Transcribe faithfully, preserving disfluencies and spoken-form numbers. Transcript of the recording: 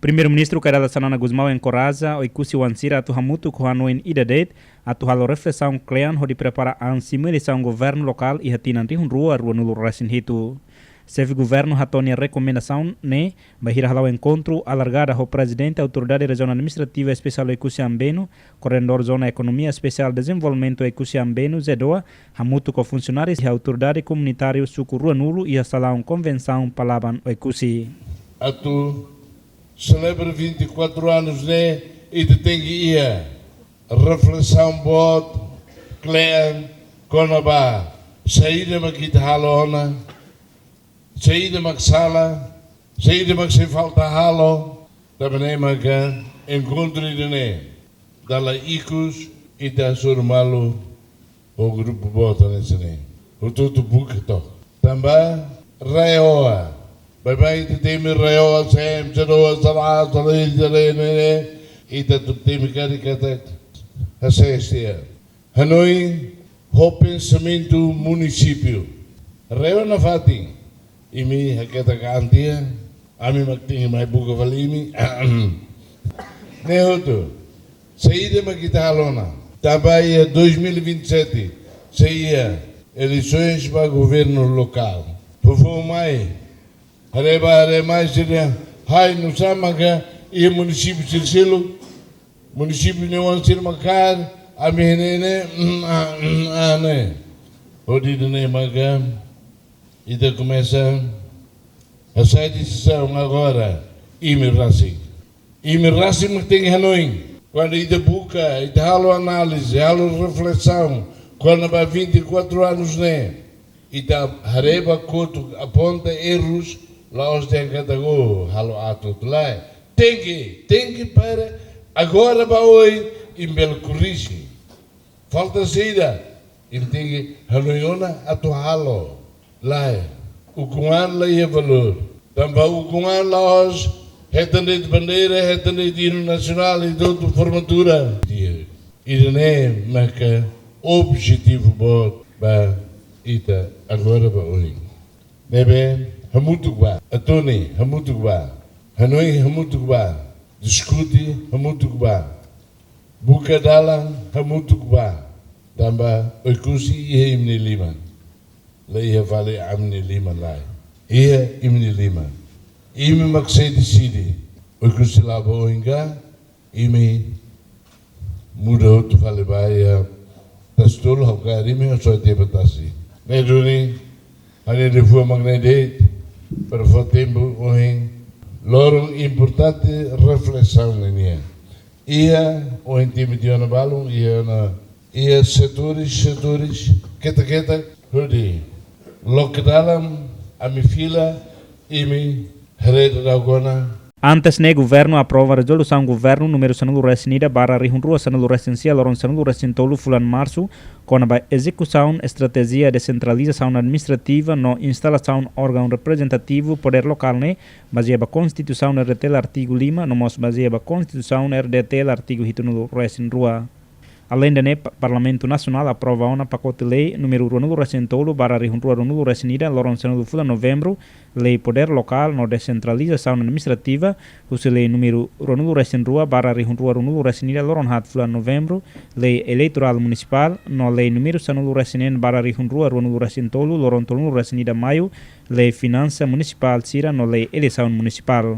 Primeiru-Ministru Kay Rala Xanana Gusmão enkoraja Oekusi oan sira atu hamutuk ho hanoin ida de'it, atu halo reflesaun kle'an hodi prepara an simu eleisaun governu lokál iha tinan rihun rua ruanulu resin hitu. Xefe governu hato'o nia rekomendasaun ne'e bainhira hala'o enkontru alargada ho Prezidente Autoridade Rejiaun Administrativa Espesiál Oekusi Ambeno, Koordenadór Zona Ekonomia Espesiál Dezenvolvimentu Oekusi Ambeno, ZEEDOA, hamutuk ho funsionáriu iha autoridade komunitáriu suku ruanulu iha salaun konvensaun Palaban, Oekusi. Atu selebra vinte e quatro anos ne'e, ita tenke iha reflesaun boot, kle'an, kona-ba saida mak ita halo ona, saida mak sala, saida mak sei falta halo, tanba ne'e maka enkontru ida-ne'e dala ikus ita hasoru malu ho grupu boot hanesan ne'e. Hotu-hotu buka took. Tanba RAEOA. Baibain ita temi RAEOA, SEM, ZEEDOA, SALAA, SALAI, SALAI, ne'e, ne'e. Ita atu temi karik katak hasees tiha. Hanoin ho pensamentu munisípiu. RAEOA nafatin. Imi haketak an tiha, ami mak tenke mai buka fali imi. Ne'e hotu. Saida mak ita halo ona. Tanba iha dois mil e vinte e sete, sei iha eleisoens ba governu lokál. Povu mai, haree bá, haree mai, sira, hai, nusá maka iha munisípiu sira seluk, munisípiu nia oan sira mak kaer, ami iha ne'e ne'e, mm, ah, mm, ah, ne'e. Hodi ida-ne'e maka ita komesa hasai desizaun agora, imi rasik. Imi rasik mak tenke hanoin. Kuandu ita buka, ita halo análize, halo reflesaun, kona-ba vinte e quatro anos ne'e, ita haree bá kotuk, aponta errus, la'ós dehan katak halo aat hotu, lae. Tenke, tenke para agora bá oin, imi bele korrije. Falta saida, imi tenke hanoin ona atu halo. Lae, ukun an la iha valór. Tanba ukun an la'ós hetan de'it bandeira, hetan de'it inu nasionál, ita hotu formatura. Ida-ne'e maka objetivu boot ba ita agora bá oin. Ne'ebé hamutuk bá, Atoni hamutuk bá, hanoin hamutuk bá, diskute hamutuk bá, buka dalan hamutuk bá, tanba Oekusi iha imi-nia liman. La iha fali ami-nia liman, lae. Iha imi-nia liman. Imi mak sei deside. Oekusi la'o ba oin ka, imi muda hotu fali ba iha Tasi Tolu, ha'u kaer imi, ha'u soe tiha ba tasi. Ne'e duni, ha'u-nia liafuan mak ne'e de'it, para fó tempu ohin. Loron importante reflesaun nian. Iha, ohin temi tiha ona balun, iha ona, iha setores, setores, ketak-ketak, hodi loke dalan, ami fila, imi haree daudaun ona. Antes ne'e, governu aprova rezolusaun governu númeru sanulu resin ida barra rihun rua sanulu resin sia, loron sanulu resin tolu fulan Marsu, kona-ba ezekusaun estratéjia desentralizasaun administrativa no instalasaun órgaun reprezentativu podér lokál ne'e, bazeia ba Konstituisaun R D T L artigu lima, no mós bazeia ba Konstituisaun R D T L artigu hitunulu resin rua. Aleinde ne'e, pa-, Parlamentu Nasionál aprova ona pakote lei númeru ruanulu resin tolu barra rihun rua ruanulu resin ida, loron sanulu fulan Novembru, lei podér lokál no desentralizasaun administrativa, husi lei númeru ruanulu resin rua barra rihun rua ruanulu resin ida, loron haat fulan Novembru, lei eleitorál munisipál, no lei númeru sanulu resin neen barra rihun rua ruanulu resin tolu, loron tolunulu resin ida Maiu, lei finansa munisipál sira no lei eleisaun munisipál.